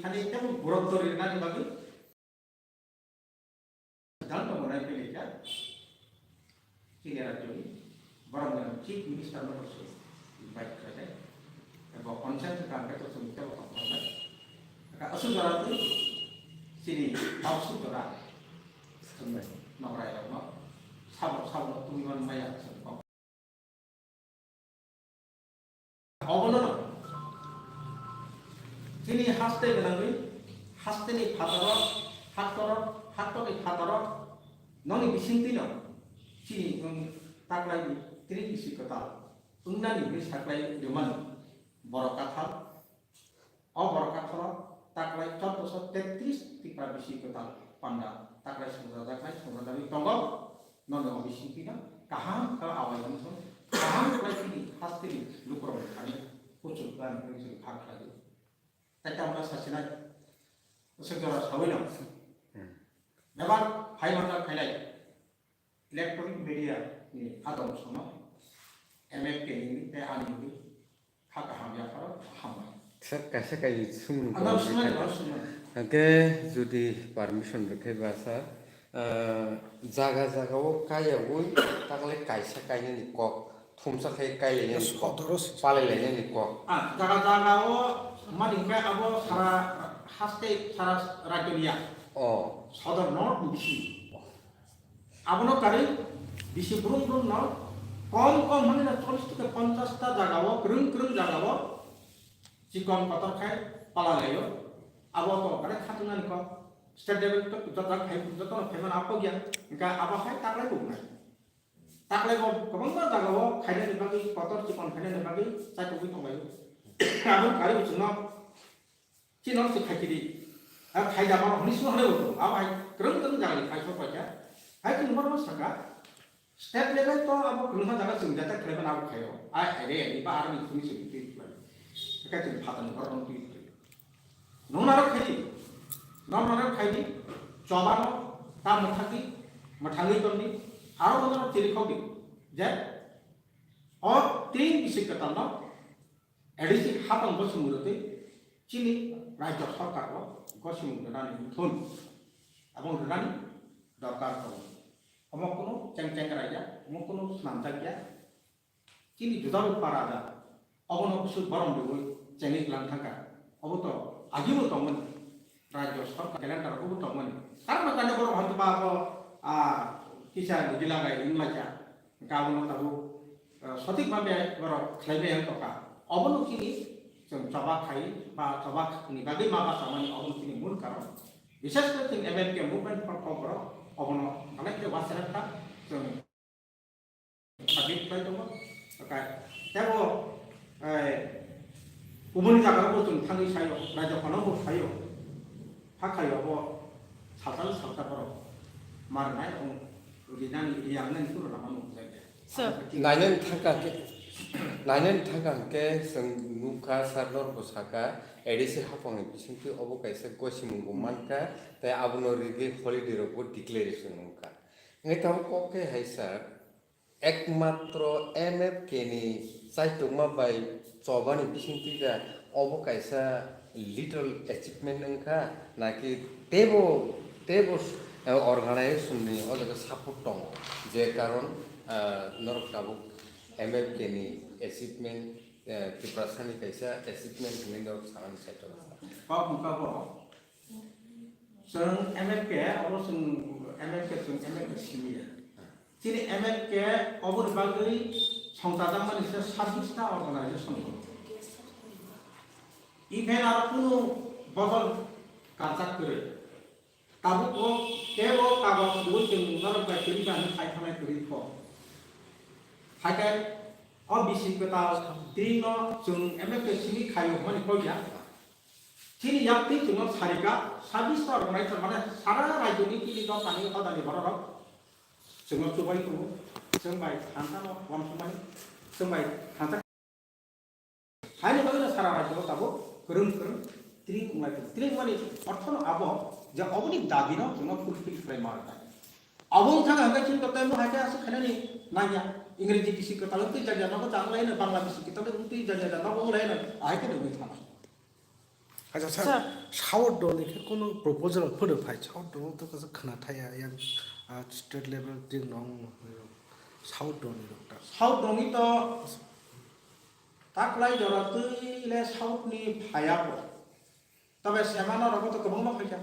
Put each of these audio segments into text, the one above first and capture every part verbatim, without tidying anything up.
Thani tebo borok to rinani bagwi siddhanto bo nai pili kha. Chini rajyoni borok ni Chief Minister no bo se invite khlai nai. Abo consent se tang khe to chwng tebo tong thang nai. Aka asu jora twi chini asu jora chwng nokrai rok no sabo sabo twi man maya chwng kok. Obono chini haste gwnangwi, hasteni phataro, haktoro, haktorni phataro, noni bisingtwino chini wng taklaini tring bisi kwtal wngnani hwnwi saklai rwmani borok kathal. O borok kathalo taklai chauddosho tetris tipra bisi kwtal panda taklai songchajaknai songchajagwi tongo. Nono obo singpino kaham khe awai wngthung, kaham khlai chini hasteni lukurokni thani kuchuk khlai hwnwi chwng kha khlai di. Tai tabukno sachinai, bwswk jora sawino. Hmm. Bebak phai manjak khainai electronic media ni adong sono M F K ni tei ani hwnwi Kha kaham yapharo hambai. Sir, kaisa kaisa swngmung Ano tong swngmani, kha. Ano swngmani. Hwnkhe jodi permission rwkhe ba sir, ah, jaga jaga o kaiyaui takle kaisa kainani kok, thumsa khai kailainani kok, Sotoro se. Palailainani kok. Ah, jaga jaga o mani hwnkhe abo sara haste sara rajyo niya. Oh. Sodor north ni bisi. Abono karwi bisi brum brum no kom kom hwnwi no chollish theke ponchash ta jaga o, kwrwng kwrwng jaga o chikon kotor khai pala laio. Abo to kare khatungnani kok state level to joto khai, joto no phaimani apok ya. Hwnkhe abo hai taklai bo wngnai. Taklai bo kwbangma jaga o khainani bagwi, kotor chikon khainani bagwi chaitugwi tonglaio. Abo karwi bo chwngno Chini se khai kiri. A khai da mano hwnwi sung hwnwi bo. Abo hai kwrwng kwrwng jaga ni khai sok paikha. Hai chini borok no saka. State level to abo kwrwng ha jaga chwng jata khlai mano abo khaio. Ai ai re ni ba army chwng se twi khlai. Ka chwng phatani borok no twi khlai. Nung naro khai di. Nung naro khai di. Choba no ta mwthang di. Mwthangwi ton di. Aro bono tiri khok di. Je. O tring bisi kwtal no. A D C hapang bo chwng rwtwi chini rajya sarkar o gosimung rwnani muthun. Abo rwnani dorkar tongo. Omo kunu cheng cheng raida, omo kunu swnamjakya. Chini juda rok para da, obono bwswk borom rwui chengwi kwlang thangkha. Obo to agibo tongmani. Rajyo sorkar calendar o bo tongmani. Karma kanya borok hwnba abo, ah, kisa nigi lagai wnglaikha. Hwnkhe abono tabuk, ah, sothik bhabe borok khlaibai wng tongkha. Obono chini chwng choba khai ba choba ni bagwi ma bachamani obono chini mul karon. Bishesh kore chwng M F K movement for kok borok obono belai khe wansajak kha. Chwng Submit khlai tongo. Okai, tebo, eh, kubuni jaga bo chwng thangwi saio, rajya phano bo saio. Hakhaio bo saltal salta borok marnai, rinani, riyangnani phuru lama nukjagya. So, nainani thangka khe, nainani thangka hwnkhe chwng nukha sir norok bo saka, A D C hapangni bisingtwi obo kaisa gosimung bo mankha, tei abono rigwi holiday rok bo declaration wngkha. Hwnkhe tabuk kok khe hai sir, Ekmatro M F K ni chaitokma bai chobani bisingtwi da obo kaisa little achievement wngkha, naki tebo, tebo, eh, organization ni o jaga support tongo, je karon, ah, norok tabuk M F K ni achievement, eh, Tiprasa ni kaisa achievement hinwi norok sanani chaitokma. Kok wngkha bo, Chwng M F K, oro chwng M F K, chwng M F K simi ya. Chini M F K oboni bagwi songchajakmani se service ta organization. Even aro kunu bodol karjak kwrwi. Tabuk o tebo kagoj rwui chwng norok bai kwrwi ba hwnwi khai thanai kwrwi kho. Haikhe o bisi kwtal twi no chwng M F K simi khaio hwnwi kok ya. Chini yak twi chwngno sarika, sabis ta rwnai chwng mane sara rajyoni tini dophani hodani bororok chwngno chubai tongo, chwng bai thansa no uansukmani, chwng bai thansa. Haini bagwino sara rajyo tabuk kwrwng kwrwng tring wnglai tongo. Tring mani orthono abo je oboni dabino chwngno fulfill khlai ma rwnai. Abo wngkha hwnkhe chini kotai no hai khe aswk khainani nangya. Ingreji bisi kwtal wng twi jani jani nogo chang lai no, Bangla bisi kwtal wng twi jani jani nogo wng lai no, ahai khe wngwi thangkha. Acha sir, sir. South dol ni khe kono proposal phano phai, South dol to kaisa khna thaya yang, ah, state level tin rong South dol ni rok ta. South dol ni to taklai jora twi le South ni phaya bo. Tabe semana rogo to kwbangma phaikha.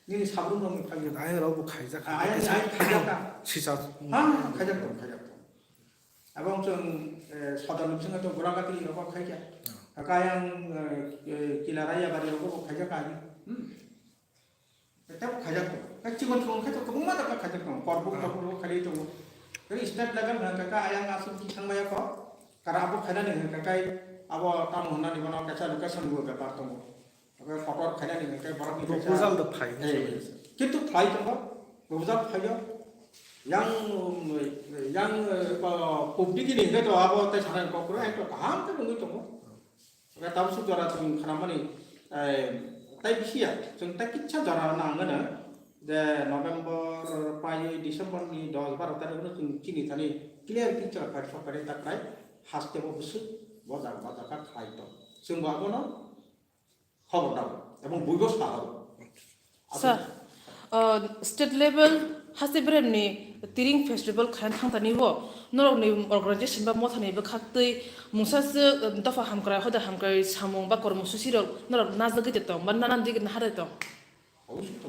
Nini sabrum rok ni phai. Ayang rok bo khaijak. Ah, ayang, ayang khaijak ka. Sisa. Ha, khaijak to, khaijak to. Abong chwng, eh, sodor ni bisingo to Guragati rogo khaikha. Hmm. Kaka ayang, eh, eh, Kilaraya bari rogo bo khaijak ka. Hmm. Tei bo khaijak tongo. Tei chikon chikon khe to kwbangma jagao khaijak tongo. Korbuk, hmm, torbuk bo khaijak tongo. Tei state level hwnkha khe ayang aswk thangmaya kho. Kara abo khainani hwnkha khe abo tamo hwnani bono kaisa location bo bepar tongo. Abo kotor khainani hwnkha khe borokni kaisa proposal do phai. Eh, kintu phai tongo. Proposal phaio. Yang, yang, eh, ko-, public ni hwnkhe to abo tei sanani kok kwrwi, hai to kaham khe nungwi tongo. Hwnkhe tabuk suk jora chwng khnamani, eh, tai bisi ya, chwng tai kisa jora nang gana je November paiwi December ni dos baro tarikh no chwng chini thani clear picture phai sok phai ta khlai haste bo bwswk bo jaga bo jaga khlai tong. Chwng bo abono khobor rw ebong buibo sa rw. Sir, uh, state level haste beremni Tiring festival khaina thangtani bo norokni organization ba mothani bwkhaktwi mungsa se, uh, dopha hamkrai hoda hamkrai samung ba kormo susi rok norok najagwi de tong ba nanan digit nahar de tong. Obo se to.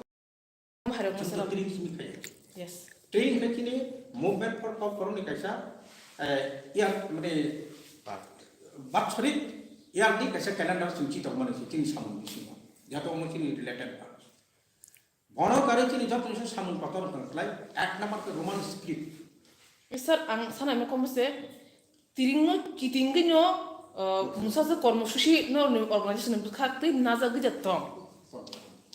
Harok chwng to masa Tiring simi khaya. Yes. Tiring khe chini movement for kok borokni kaisa, eh, yak mane batsorik yakni kaisa calendar chwng chi tongmani se chini samung bisingo. Yato omo chini related ba. Bono karwi chini joto ni samung kotor wngkha khlai, ek number khe Roman script. Sir, ang sanai ma komo se, tiring no kiting gwi no, uh, mungsa se kormo susi no ni organization ni bwkhak twi najagwi ja tong.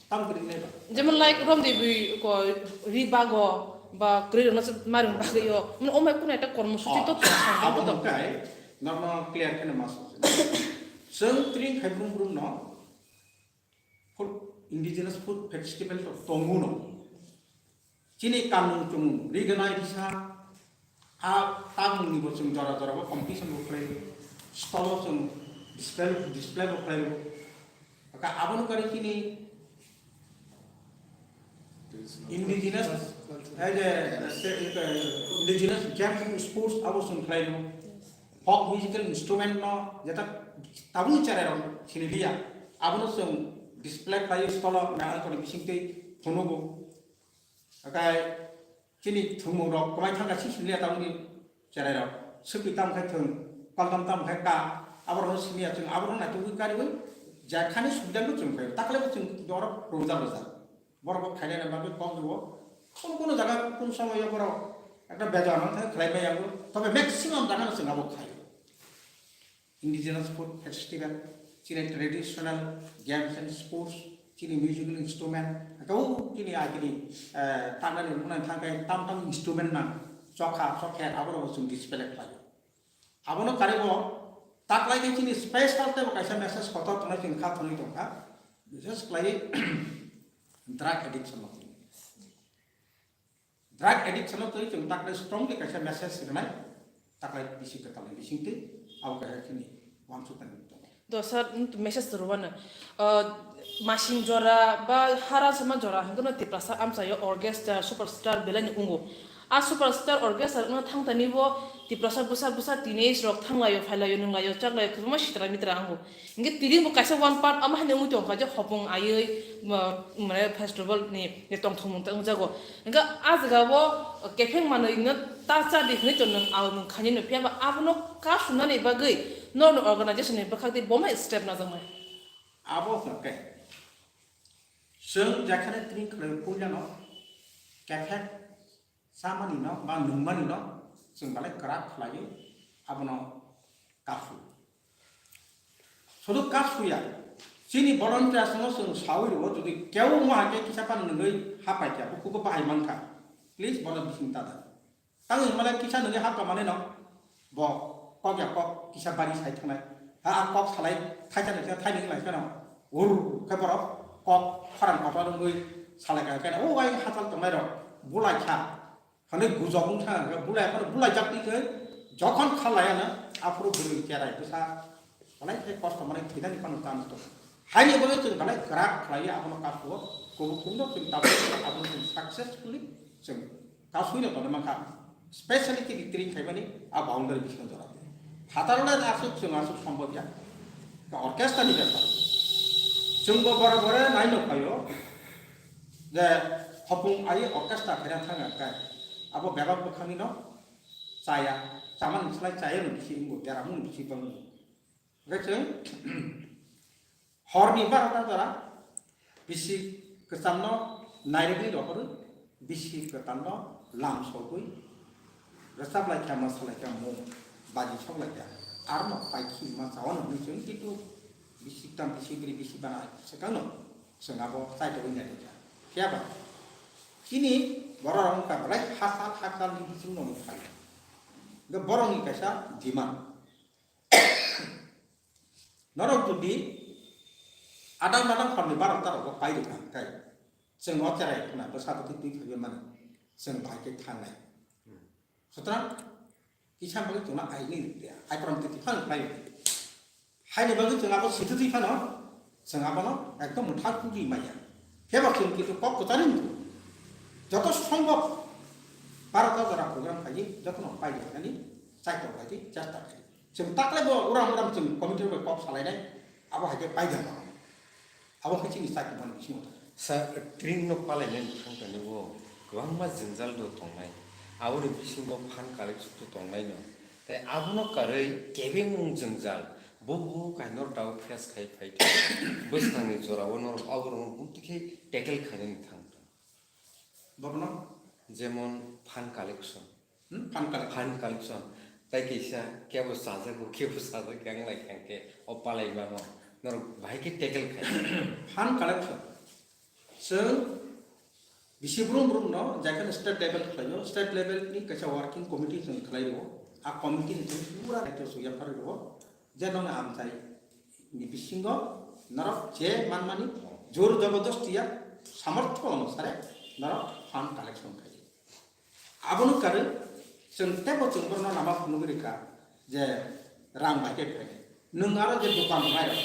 Tam kiri nai ba. Jemon like rom de bwi ko ri bago ba kri no se marung bagwi yo. Mun omai kuna eta kormo susi to. Oh, abo hwnkhe normal clear khe mas. Chwng tiring khai brum brum no Food, indigenous food festival to tongo no. Chini kanmung chumung, riganai risa, a tamung ni bo chwng jora jora bo competition bo khlai, stall o chwng display, display bo khlai. Ka abono kari chini indigenous, eh, je, indigenous games and sports abo chwng khlai no. Folk musical instrument no jeta tabuk ni cherai rok sini liya. Abono chwng display khlai stall o nang toni bising twi phono bo. Akai chini thwngmung rok kwmai thangka si sini liya tabuk ni cherai rok. Swkwi tam khai thwng, kaldam tam khai ka, abo rok sini ya chwng abo rok nai tugwi kariwi. Jakhani subida no chwng khai. Takle bo chwng dorok rwjak rwjak. Borok bo khainani bagwi kok rwo. Kono kono jaga kono somoyo borok ekta bejar mang thang khlai maya bo. Tobe maximum jaga no chwng abo khai. Indigenous food festival, chini traditional games and sports, chini musical instrument, ekau chini agini, eh, tanani mwnang thangkai tam tam instrument nang, chokha, chokher, abo rok chwng display khlai. Abono karibo taklai khe chini special tei bo kaisa message kotor tongnai chini kha thwnwi tongkha. Bises khlai drug addiction no. Drug addiction no twi chwng taklai strongly kaisa message rwnai. Taklai bisi kwtalni bisingtwi abo kaisa chini uansukmani tongo. Do sir, message rwano. Uh, masing jora ba hara sama jora hwnkhe no Tiprasa amchaio orchestra superstar belai ni wngo. A superstar orchestra wngna thangtani bo Tiprasa bwsa bwsa teenage rok thanglaio, phailaio, nunglaio, chaklaio, kwbangma sitra mitra wngo. Hingke tini bo kaisa one part ama hani wngwi tongkha je hopung aiwi, ma-, mane festival ni tongthokmung ta wngjago. Hingke a jaga o kepheng manwi no ta cha di hinwi tong nang, ang nung khainwi no phiya ba abono kasunani bagwi norokni organization ni bwkhak twi boma step najaknai. Abo hwnkhe chwng jekhane tini khlai puilano kepheng chamani no ba nungmani no chwng belai kwrak khlaiwi abono kasu. Sudu kasu ya, chini volunteers no chwng sawi rwo, jodi keu wngma hai khe kisa phano nungwi hapai kha, bukugo bahai mankha, please bono bising ta da. Tang wngmale kisa nungwi hapka mani no, bo kok ya kok kisa bari sai thangnai. Ha, a kok salai thaisa nungsa thaini wnglaisa no, ur khe borok kok khorang kotor wngwi salai kha khe, o ai hachal tongnai rok bulai kha. Hwnwi gujok wng thang khe bulai phano bulai jak twi khe jokhon kha laiya na aphuru bwrwi cherai bwsa belai khe kosto manwi thwinani phano chance tongo. Haini bagwi chwng belai kwrak khlaiwi abono kasuo, kubuk tungno chwng tabuk abono chwng successfully chwng kasui no tongwi mankha, specially chini training khaimani a boundary bisingo jora. Phatarno aswk chwng aswk sombobya, ka orchestra ni bepar. Chwngbo bore bore naino phaio je hopung ai orchestra khaina thangya kai, abo bebak bwkhani no chaya, chamani slai chaya no bisi wngbo, deramung bisi bango. Hwnkhe chwng horni barota jora bisi kwchamno nairwgwi rohorwi, bisi kwtalno lam sogwi rwchap lai kha, mosa lai kha, mung baji sok lai kha, arno paikhi ma chao hwnwi chwng kitu bisi kwtam, bisi bwrwi, bisi bana swkangno chwng abo chaitogwi nairwkha. Phiyaba chini bororok wngkha belai hakal hakalni bisingno wngkha. Hwnkhe borokni kaisa demand. Norok jodi adang madang horni barota rogo pai rwkha hwnkhe, chwng o cherai khna bwsa bwtwi twi phaiwi mani chwng bahai khe thangnai. Sutrang kisa bagwi chwngno aini rwkya, aipram twi phano khlai rwkha. Haini bagwi chwng abo sitwtwi phano chwng abono ekdom mwthak tubui manya. Phiyaba chwng kisu kok kwchari wngkha. Joto sombhob barota jora program khaidi, jotono pai rwknani chaitok khaidi, chesta khaidi. Chwng taklaibo uram uram chwng committee bai kok salainai, abo hai khe paidar mano. Abo hai chini chakri mani bisingo thang. Sa tring no palainai thang tani bo kwbangma jwngjal do tongnai. Aboni bisingo phan collection to tongnai no. Tai abono karwi kebengmung jwngjal bo bo kainor tao face khai phai thang. Bwskangni jorao norok aborokno bumtwi khe tackle khainani thang tong. Bobono? Jemon fund collection. Hmm? Fund collection. Fund collection. Tai kaisa kebo sajago, kebo sajak yang lai khe o palai mano. Norok bahai khe tackle khai. Fund collection. Chwng bisi brum brum no, jekheno state level khlaio, state level ni kaisa working committee chwng khlai rwo. A committee ni chwng pura daityo swi yapharwi rwo. Je nono amchai ni bisingo norok je manmani jor jabardasti ya samortho onusare norok fund collection khai. Abono karwi chwng teibo chwng borno lama phunugwi rwkha je rang bai khe phai. Nwng aro je dokan rwnai rok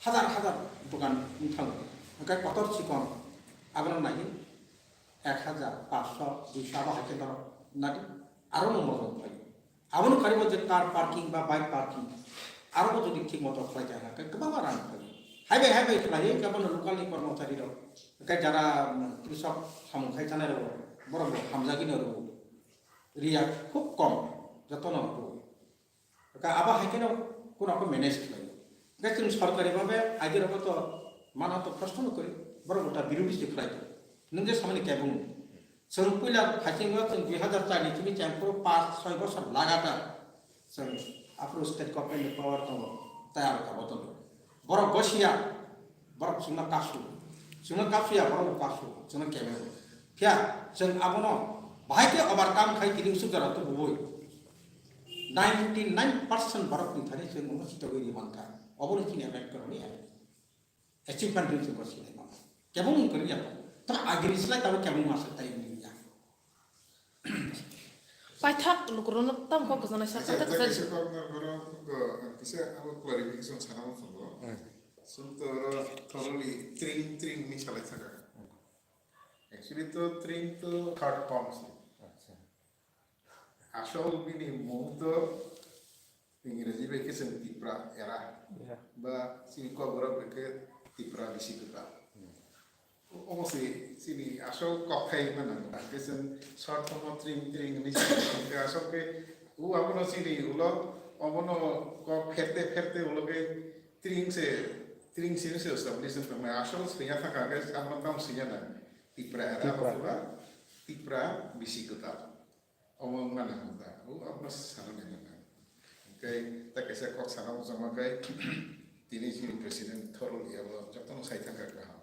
hajar hajar dokan wng thango, hwnkhe kotor chikon abono naiwi ek hajar, paanch sho, dui sho abo hai khe norok nadi aro nwng motom phai. Abono karwi bo je car parking ba bike parking, aro bo jodi thik moto khlai kha, hwnkhe kwbangma rang phai. Hai bai, hai bai khlaiwi, hwnkhe bono local ni kormochari rok, hwnkhe jara, um, krisok samung khai chanai rok, borok bo hamjagwi no rwo. Riya khub kom, jotono rwo. Hwnkhe abo hai kheno kuno khe manage khlai. Hwnkhe chwng sorkari bhabe aidi rokbo to mana to proshno no kwrwi, borok bo ta birodhi se khlai to. Nwng je samani kebeng. Chwng puila phaisingno chwng dui hazar char ni simi chengphuru paanch soi bosor lagatar chwng aphuru state government ni power tongo, tei aro kabo tongo. Borok gosiya, borok chwngno kapsu, chwngno kapsuya, borok bo kapsu, chwngno kebeng. Phiya chwng abono bahai khe overcome khai tini usuk jora tubuwi ninety nine percent borok ni thani chwng omo chitogwi ri mankha. Obono chini attack kwrwngni achievement ri chwng sinai mano. Kebong wng kwrwi ya. Ta agini slai tabo kebong masa tai wngya. Paithak lukurokno tamo kok kwchanai sa, paithak kwchari. Kisa kok na boro, kisa abo clarification sana mo tongo. Hmm. Sum to oro thoroughly tring tring ni salai saka. Actually to tring to third form si. Acha. Asol bini mung to Ingreji bai khe chwng Tipra era. Yeah. Ba chini Kokborok bai khe Tipra bisi kwtal. Hmm. Omo se chini asol kokthai mano. Hwnkhe chwng short form o tring tring hinwi se hwnkhe asol khe o abono chini ulo obono kok pherte pherte ulo khe tring se, tring sini se establish wng tongmani. Asol swngya thangkha hwnkhe abono tamo swngya nang. Tipra era Tipra. Abo khe ba Tipra bisi kwtal. Omo wngmani hamjak, o abono sana nai nang. Hwnkhe ta kaisa kok sana muchungma khe tini chini president Thoroli abo jotono sai thangkha kaham.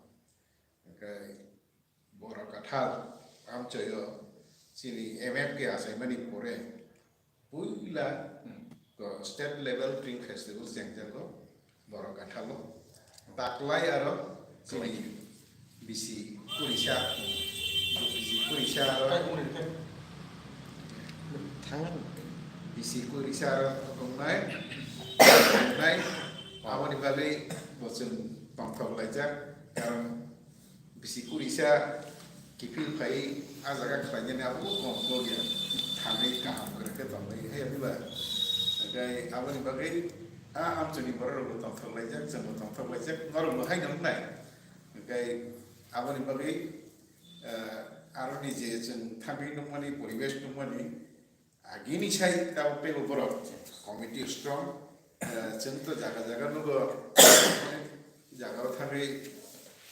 Hwnkhe Borok Kathal amchoyo chini M F K achaimani pore puila, hmm, ko state level Tring Festival chengjago. Borok Kathalo taklai aro chini bisi kurisa, bisi kurisa aro thangan bisi kurisa aro tongnai, tongnai. Aboni bagwi bo chwng Tongthok laijak, karon bisi kurisa kiphil phai a jaga khlainani abo bo kok ya, thangwi kaham kwrwkhe tongnai, hai abila. Hwnkhe aboni bagwi a amchini borok rokbo tongthok laijak, chwngbo tongthok laijak, norokbo haino wngnai. Hwnkhe aboni bagwi, eh, aroni je chwng thangwi nukmani, poribesh nukmani, agini sai tabuk teibo borok committee strong, eh, chwng to jaga jaga nugo, jaga o thangwi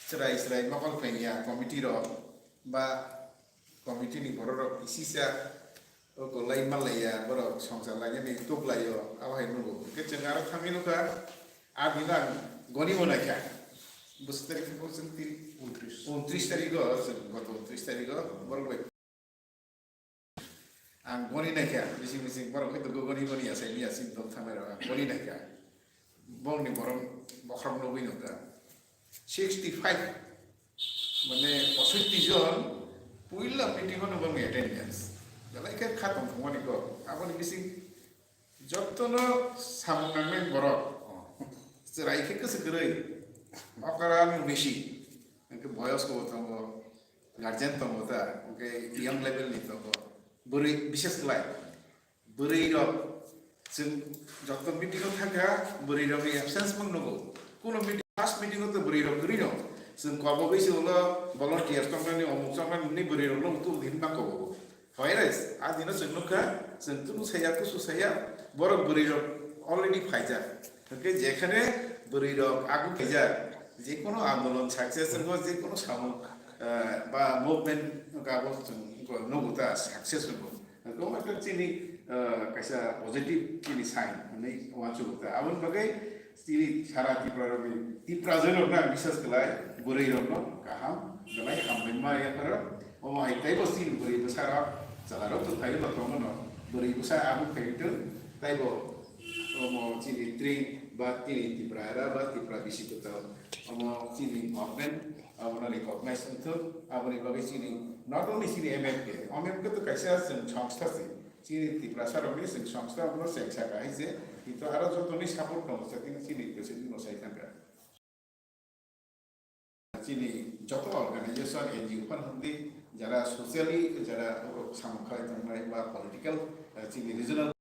chwrai chwrai mokol phaimya committee rok ba committee ni borok rok kisisa o kolai malaiya borok songchar lainani tuklaio abo hai nugo. Hwnkhe chwng aro thangwi nukha, a bini ang goni bo naikha. Bwswk tarik o chwng tin? Untris. Untris tarik o chwng, goto untris tarik o borok bai Ang goni naikha, bising bising borok hoi to goni goni asai mia sini dok thangnai rok ang goni naikha. Bongni borok bokhorok nugwi nukha. Sixty five, mane posoitti jon puila meeting o nubangni attendance. Belai khe kha tong thangmani kok. Aboni bising jotono samung nangnai borok. Chwrai khe kwswk kwrwi. Okra nung bisi. Hwnkhe boyosko bo tongo. Guardian tongo ta, hwnkhe young level ni tongo. Bwrwi, bishes khlai bwrwi rok, chwng joto meeting o thangkha, bwrwi rokni absence mung nugo. Kuno meeting, first meeting o to bwrwi rok kwrwi no. Chwng kobogwi se ulo volunteer tongnani, omuk tongnani, nini bwrwi rok no tu hinma kobogo. Virus, a dino chwng nukha, chwng tunu saya, kusu saya, borok bwrwi rok already phaijak. Hwnkhe jekhane bwrwi rok agu phaijak, je kono andolon success wngkha, je kono samung, eh, ba movement wngkha, abo chwng nugo ta success wngkha. Hwnkhe omo ekta chini, eh, kaisa positive chini sign hwnwi uansukha ta. Aboni bagwi chini sara Tripura rokni, Tiprajwk rokno ang biswas khlai, bwrwi rokno kaham, belai hambai ma yapharo. Omo hai teibo chini bwrwi bwsarok, chwlarok to phaio ba tongo no, bwrwi bwsa abo phaiwi tong, teibo omo chini tring ba chini Tripura era ba Tripura bisi kwtal, omo chini government abono recognize wngthok, aboni bagwi chini not only chini M F K, M F K to kaisa chwng songstha se, chini Tiprasa rokni chwng songstha abono chengsa kahai se, kintu aro jotoni support tongo, chini president no sai thangkha. Chini joto organization, N G O phan hwndi, jara socially, jara samung khlai tongnai ba political, eh, chini regional,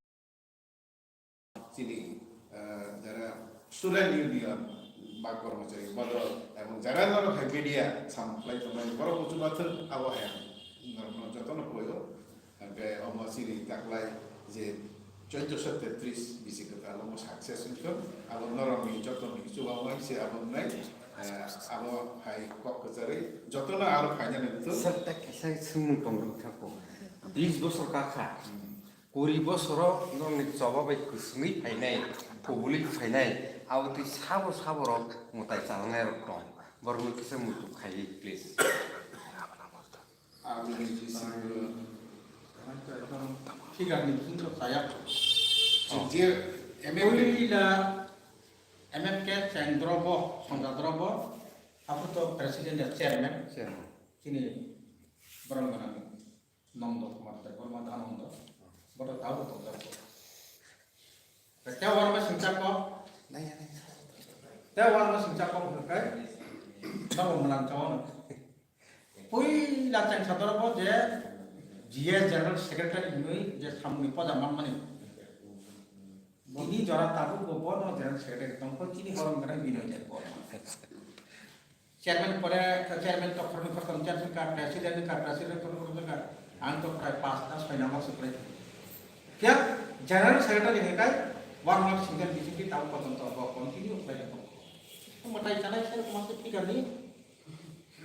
chini, eh, jara student union ba kormochari bodol, ebong jara norok hai media samung khlai tongnai, borok muchungma thwng, abo hai ang norokno jotono koi o. Hwnkhe omo chini taklai je chauddosho tetris bisi kwtal omo success wngkha. Abo norokni jotoni chubamani se abo wngnai, eh, abo hai kok kwcharwi jotono aro phainani wngthok. Sir, tak kaisa swngmung tongo thangkho. Bis bosor kakha. Hmm. Kuri bosoro norokni choba bai kwswngwi phainai, kubulwi phainai, abo twi sabo sabo rok mwtai chalangnai rok tong. Borokno kisa muitu khaiwi, please. Aboni bisingo Thikani bisingo saya. Oh. Je M F K. Puila M F K cheng drobo, songja drobo, abo to president ya chairman. Chairman. Chini borok gwnang Nondo Kumar Debbarma Dhananda. Boto tabo tongjak. Te warma singchako. Te warma singchako hwnkhe. Tabo mwnang chaono. Puila chengsa dorobo je G S General Secretary hinwi je samungni poja manmani. Bini jora tabuk bo bono General Secretary tongkho, chini borom gwnang Binoy Debbarma. Chairman pore, chairman to khoroknwi khoroktham chairman ka, president ka, president khoroknwi khoroktham ka. Ang to prai pas na soi number se prai. Kya General Secretary hai kai, warma singchar bising ki tabo pojonto bo continue khlai tongkho. Mwtai chanai se mase phikani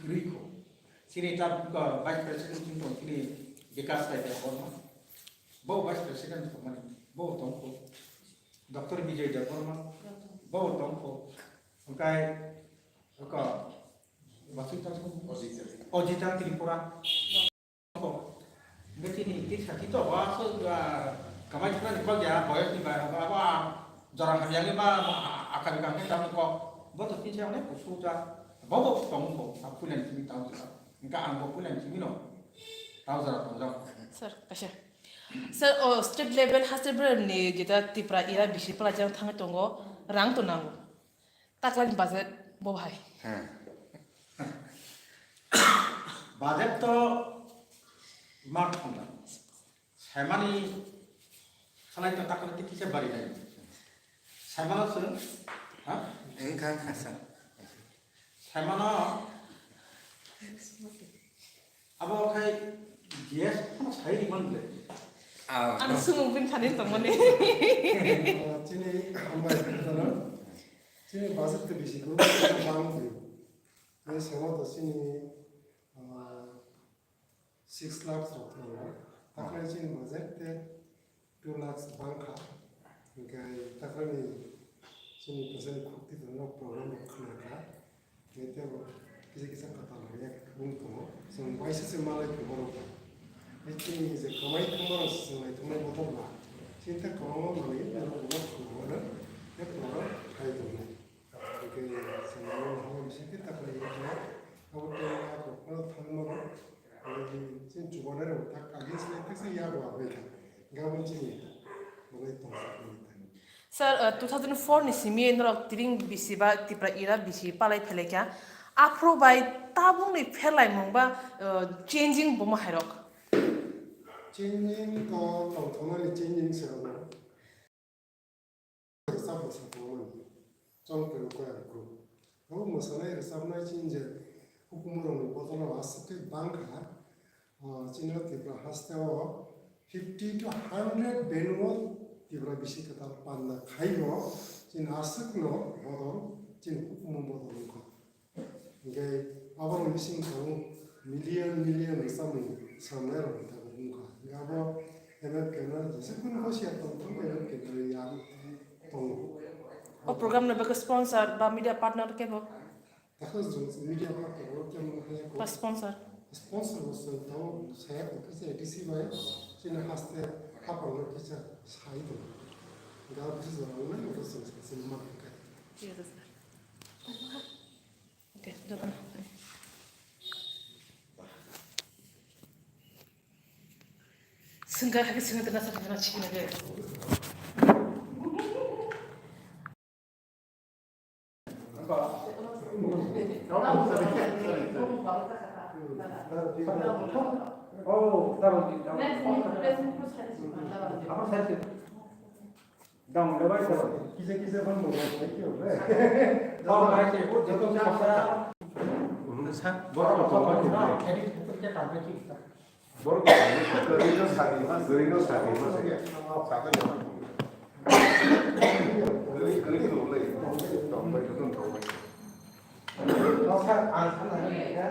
rikho. Chini ta, uh, Vice President chini tong, chini Bikas Rai Debbarma. Bo Vice President tongmani, bo tongkho. Doctor Bijoy Debbarma, bo tongkho. Hwnkhe, oko, Basita, Ojita Tripura. Hwnkhe chini tisa kito ba, so, uh, kamai thani kok ya, boyos ni ba, ba, ba, jora hamyang ba, ba, akal kang khe tamo kok. Bo to tisa ne kusuja. Bo bo tongkho, a pulen chini tamo. Hwnkhe ang bo pulen chini no. Tamo jora tongjak. Sir, kaisa. Sir, o state level haste berem ni jeta Tripura era bisi pala jang thangwi tongo, rang to nango. Taklani budget Bo hai. Heh. Budget to mat khumda. Saimani khalai to takle tiki se bari nai. Saimano se, ha? Engkang khasa. Saimano abo khai G S sai di man le. Ah. Ang sumung bin thani tongmani. Ah, chini hambai khana. Chini budget to bisi ko bang di. Ni sama to chini, ah, six lakhs rok tong. Takle chini budget te two lakhs bangkha. Hingke takrani chini bwsai khukti tongno program rok khna kha. Hingke tebo kisa kisa kwtal rok yak bung tongo. Chwng waisa se malai tongo rok. Hingke chini je kamai thangma rok se chwng nai thangma bodol ba. Chini ta kwbangma manwi norok bo thangma hwnwi tei program khai tongnai. Hingke chwng nai hamya bisi khe taklai hingke abo tei yak rok phano thangma rok. Chini chubanai rok tak kagis lai tak se yak rok abai kha. Gabon chini bolai tongsa kuni thani. Sir, uh, two thousand four ni simi norok tiring bisi ba Tipra era bisi palai phelai kha. Aphuru bai tabuk ni pherlaimung ba, uh, changing bo ma hai rok. Changing to tong thangmani changing se rok. Rwchapmung sakmani chongpero choir group. Abo mwsanai rwchapnai chini je hukumu rokni bodol o aswk khe bang kha. Ah, chini o Tripura haste o fifty to hundred venue o Tripura bisi kwtal panna khai bo chini aswk no bodol chini hukumu bodol wngkha. Hingke abo rok bising tongo million million rwchapmung samnai rok ni tabuk wngkha. Hingke abo M F K no jesa kunu hosia tong thang M F K no yang tongo. O program no bagwi sponsor ba media partner kebo? Takhe jong media partner rok kebo haya ko. Ba sponsor? Sponsor bo chwng tongo saya ko kisa A D C bai chini haste hapang no kisa sai tongo. Hingke abo kisa jora wngmani abo chwng sa chini ma hingke. Yes, sir. Okay, jotono. Sengkar hake sengkar tena sa tena chikina ke. Oh, tahu. Apa saya? Dong, lebai ko. Kisa kisa ban mo, thank you. Dong, lebai ko, joto kisa. Sa, boro ko, boro ko. Edit ko ke tambe ki. Boro ko, gari no sari, gari no sari, no sari. Sa ka jama. Gari, gari no le. Dong, bai ko, dong, bai. Sa, an, an, an, ya.